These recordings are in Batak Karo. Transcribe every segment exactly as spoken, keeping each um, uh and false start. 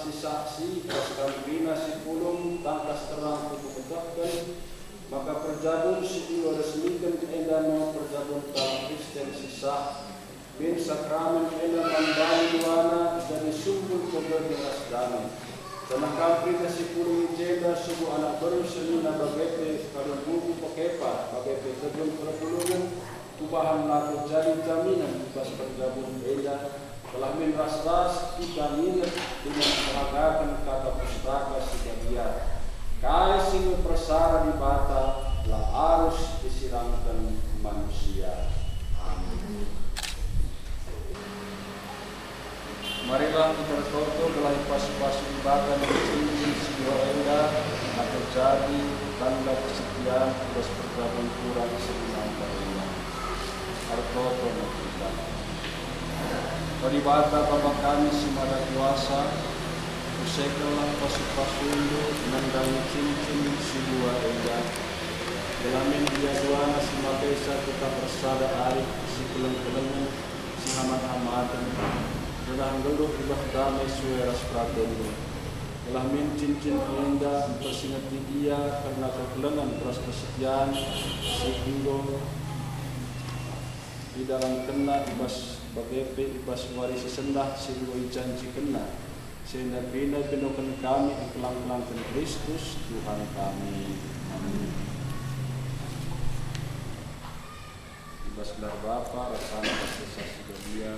Saksi ras kam kerina si pulung tangkas terang kupegetehken maka perjabun si enggo resmiken enda me perjabun kalak Kristen si sah. Min sakramen enda man bami duana jadi sumbul kebegi ras dame. Janah kam kerina si pulung i jenda subuk anak beru senina bage pe kalimbubu pekepa bage pe tedun perpulungen, kubahan lako jadi jaminen i bas perjabun enda, gelah min ras-ras kita nginget dingen meragaken Kata Pustaka Si Badia. Kai si enggo persada Dibata la arus isiramken manusia. Amin. Marilah kita ertoto gelah ipasu-pasu Dibata nina cincin si dua enda, maka jadi tanda kesetian i bas perjabun kurang si enda. Ertoto me kita. O Dibata, Bapa kami si Mada Kuasa, pusekenlah pasu-pasuNdu nandangi cincin si dua enda, gelah min ia duana si mapesa tetap ersada arih si keleng-kelengen, si hamat-hamaten, gelah nggeluh i bas dame sue ras peratenNdu. Gelah min cincin enda mpersingeti ia kerna kekelengen ras kesetian si enggo idalankenna i bas bage pe i bas wari si sendah si enggo ijanjikenna. Si enda kerina ipindoken kami i kelang-kelangken Kristus Tuhan kami. Amin. I bas gelar Bapa, ras Anak, ras Kesah Si Badia.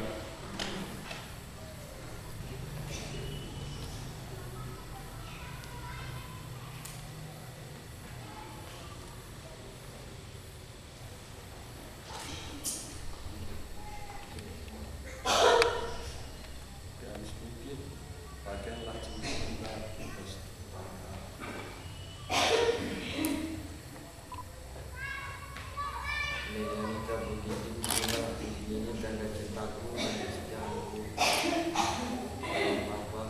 Johanes Bukit, bagianlah cinta. Nina-nina bugit, nina tanda cintaku dan kesetianku. Dalam Bapa,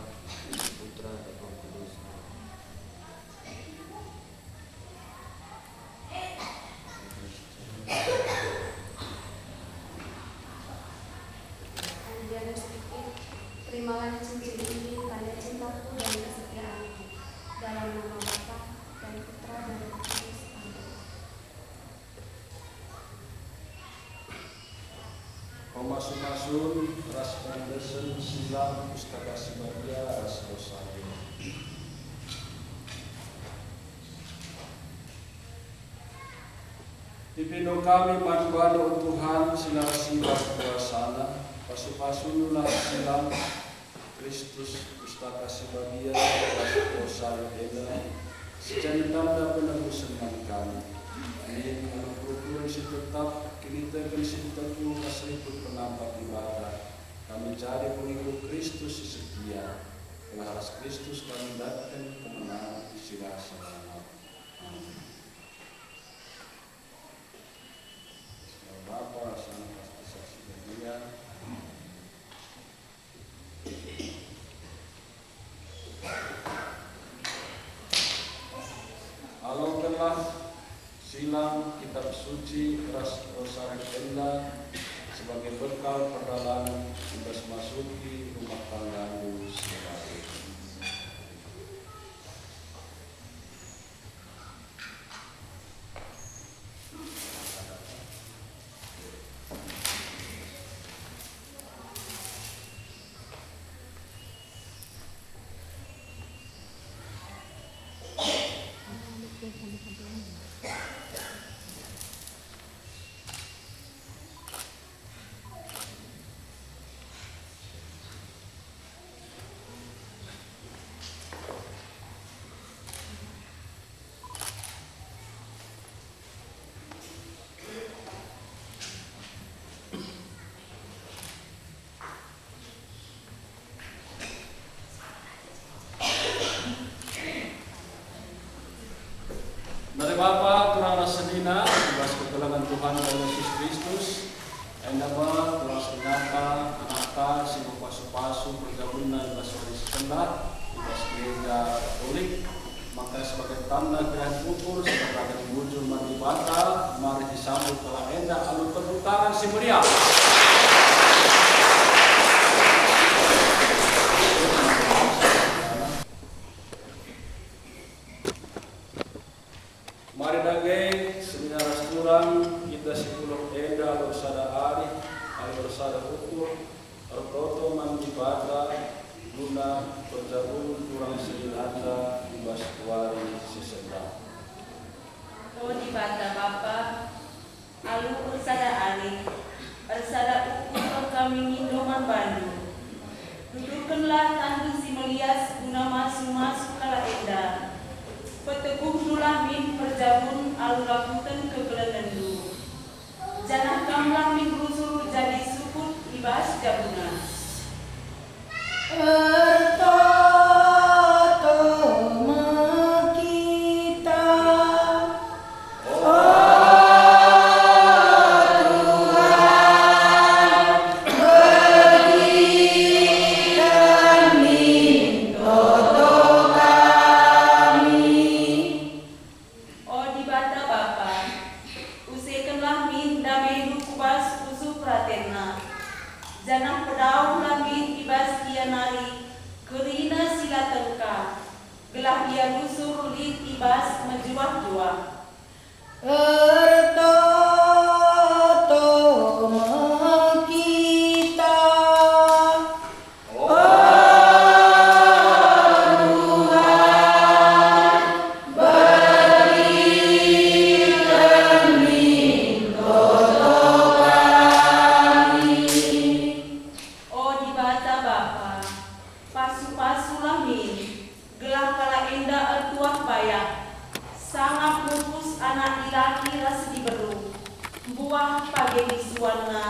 Putra, dan Roh Kudus. Andiana sedikit, terimalah cincin ini tanda cintaku dan kesetiaanku. Dalam nama Bapa, dan Putra, dan Roh Kudus. Amin. Pemasu-masun ras pengendesen silang Pustaka Si Badia ras Rosario. Ipindo kami man bandu, o Tuhan, si la ersibar kuasaNa, pasu-pasuNdulah silang Kristus, Pustaka Si Badia, ras Rosario enda, si jadi tanda penebusen man kami. Amin. Alu perukuren si tetap, kiniteken si teguh, ras rikut penampat Dibata, kami jadi pengikut Kristus si setia. Gelah ras Kristus kami ndatken kemenangen si la selamat. Amin. Bapa, ras Anak, ras Kesah Si Badia. Alokenlah silang Kitab Suci ras Rosari enda sebagai bekal perdalanen i bas masuki rumah tanggandu si baru. Mari Bapa, turang ras senina, i bas kekelengen Tuhanta Yesus Kristus, enda me turang senina Anakta si mepasu-pasu perjabunna i bas wari si sendah, i bas Gereja Katolik, maka sebagai tanda keriahen ukur, sebagai bujur man Dibata, mari isambut kalak enda alu tepuk tangan si meriah. sada ukur, ertoto man Dibata guna perjabun turang si dilata i bas wari si sendah. O Dibata Bapa, alu ersada alim, ersada ukur kami ngindo man bandu. Tuturkenlah tanNdu si melias guna masu-masu kalak enda. PeteguhNdulah min perjabun alu lakuten kekelengenNdu. Janah kamlah min rusur jadi sukut i bas jabuna. Ertoto me kita, o Tuhan, begi kami, toto kami. O Dibata Bapa, usekenlah min dameNdu ku bas pusuh peratenna, janah pedauhlah min i bas ia nari kerina si la tengka, gelah ia rusur lit i bas mejuah-juah. Ertoto me kita, o Tuhan, beriken min toto kami. O Dibata Bapa, pasu-pasulah min, gelah kalak enda ertuah bayak, sangap mupus anak dilaki ras diberu, mbuah page bisuanna,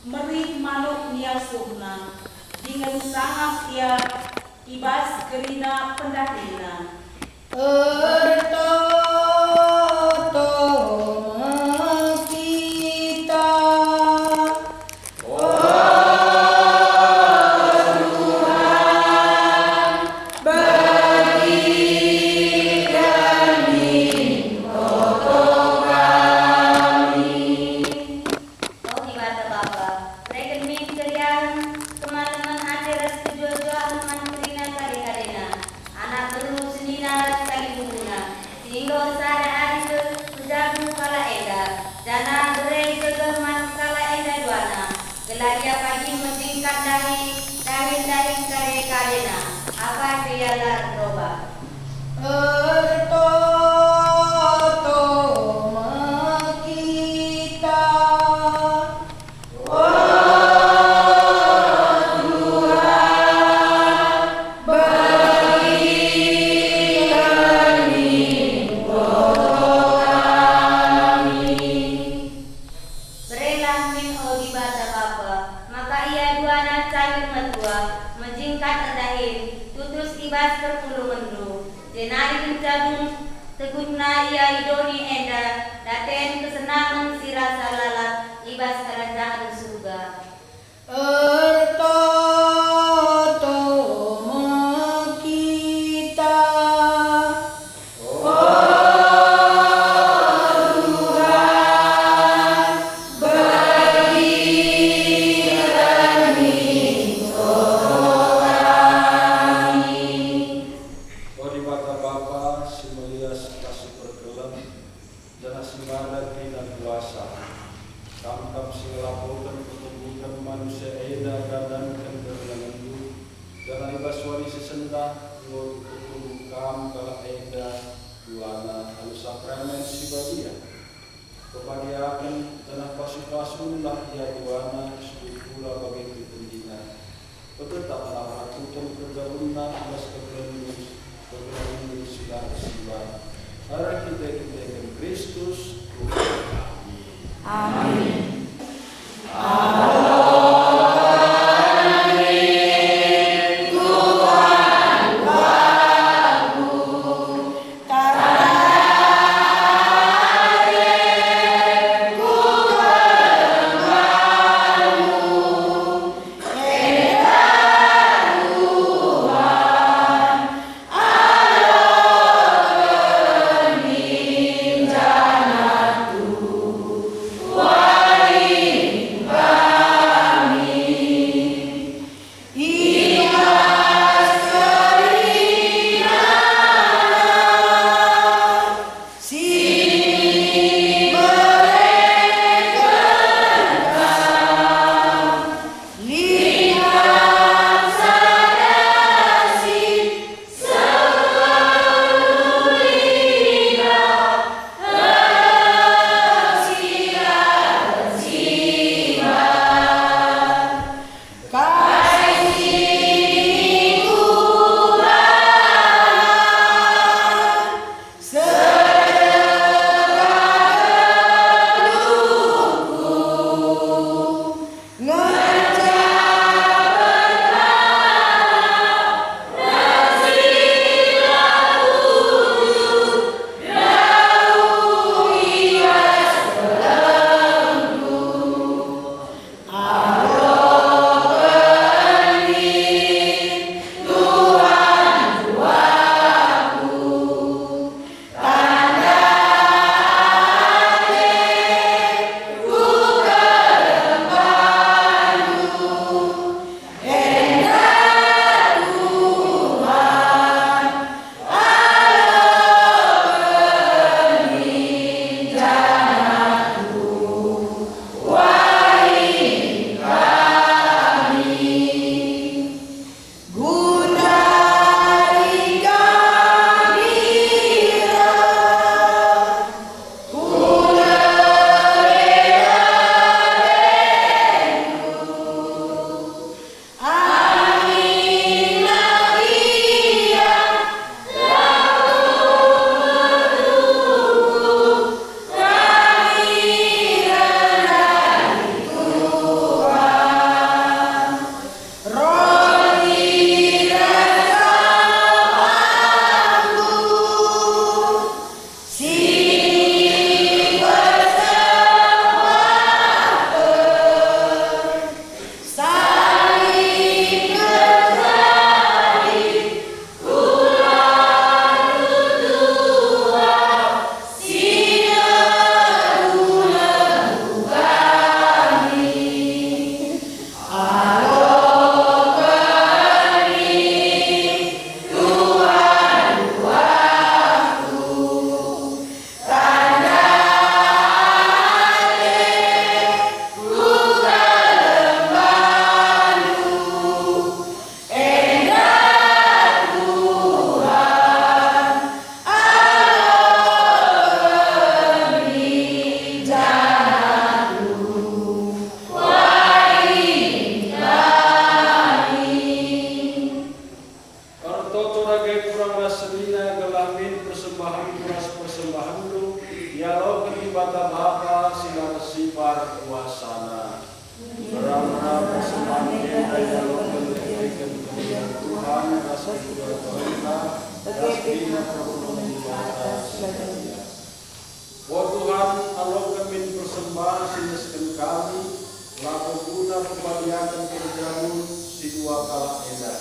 merih manuk niasuhna, dingen sangap ia i bas kerina pendahina. Ertoto me kita, o Tuhan, bagi kami toto kami. O Dibata Bapa, bereken min keriahen, kemalemen ate ras kejuah-juahen man kerina kade-kadena, anak beru, senina ras kalibubuna, si enggo ersada alim pe-, pejabu kalak enda, janah bere gegeh man kalak enda duana, gelah ia pagi mejingkat dahin, dahin-dahin kade-kadena, apai pe ia la ertobat. Ertoto me kita, o Tuhan, bagi kami toto kami. Berelah min, o Dibata Bapa, maka ia duana cayur metua, mejingkat erdahin, tutus i bas perpulungenndu, jenari kenca dung teguhna ia i doni enda, daten kesenangen si rasa lalap i bas Kerajahen Surga. Ertoto me kita, o Tuhan, bagi kami toto kami. O Dibata Bapa si melias ras si perkelem, janah si mada kerina kuasa. Kam kap si ngelakoken pertumbuhen manusia enda ndandanken kekelengenNdu, janah i bas wari si sendah enggo ipetubuh Kam kalak enda duana alu sakramen si badia. Pepadiaken janah pasu-pasunlah ia duana, si kula bage kekelengenna. Petetaplah rakuten perjabunna i bas kekelengen, kekelengen si la ersiwar. Erkite-kiteken Kristus, Tuhan kami. Amin. Aloken erkiteken kemulian Tuhan ras kegeluhenta, bage pe kerina perpulungen Dibata si badia. O Tuhan, aloken min persembahen si iendesken kami, labo guna pepadiaken perjamun si dua kalak enda.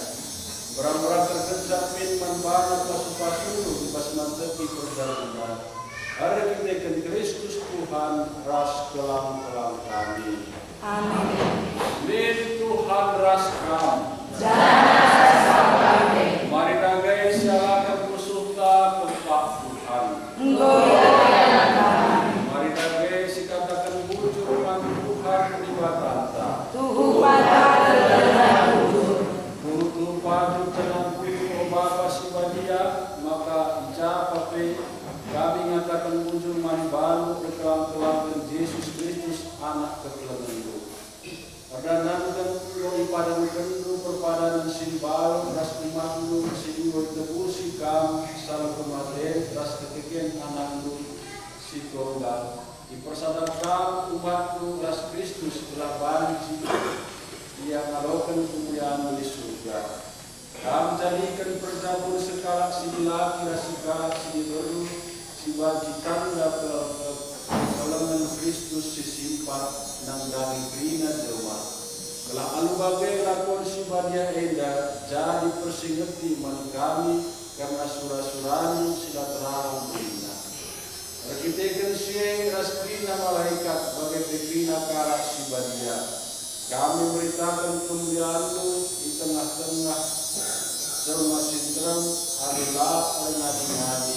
Mbera-mbera tergejap min man bana pasu-pasundu i bas manteki perjamunna. Erkiteken Kristus Tuhan ras kelang-kelang kami. Amin. Min Tuhan ras kam. Janah ras kam bage. Mari dage sialaken pusuhta kempak Tuhan. Enggo ialai Tuhan. Mari dage sikataken bujur man Tuhan Dibatanta. Tuhu patut kataken bujur. Tuhu-tuhu patut kataken bujur, o Bapa si Badia, maka i ja pe kami ngataken bujur man baNdu erkelang-kelangken Jesus Kristus, Anak kekelengenNdu. Erdandanken enggo ipadankenNdu perpadanen si mbaru ras umatNdu si enggo itebusi Kam alu kematen ras kekeken AnakNdu si Tunggal. Ipersada Kam umatNdu ras Kristus gelah banci Ia ngaloken kemulianNdu i Surga. Kam jadiken perjamun sekalak si dilaki ras sekalak si diberu, si banci tanda ke-, kekelengen Kristus si simpat nandangi kerina jelma. Gelah alu bage lakon si badia enda jadi persingeti man kami kerna sura-suraNdu si la terang kerina. Erkiteken si e ras kerina malaikat bage pe kerina kalak si badia, kami meritaken kemulianNdu i tengah-tengah jelma si nterem alu la erngadi-ngadi.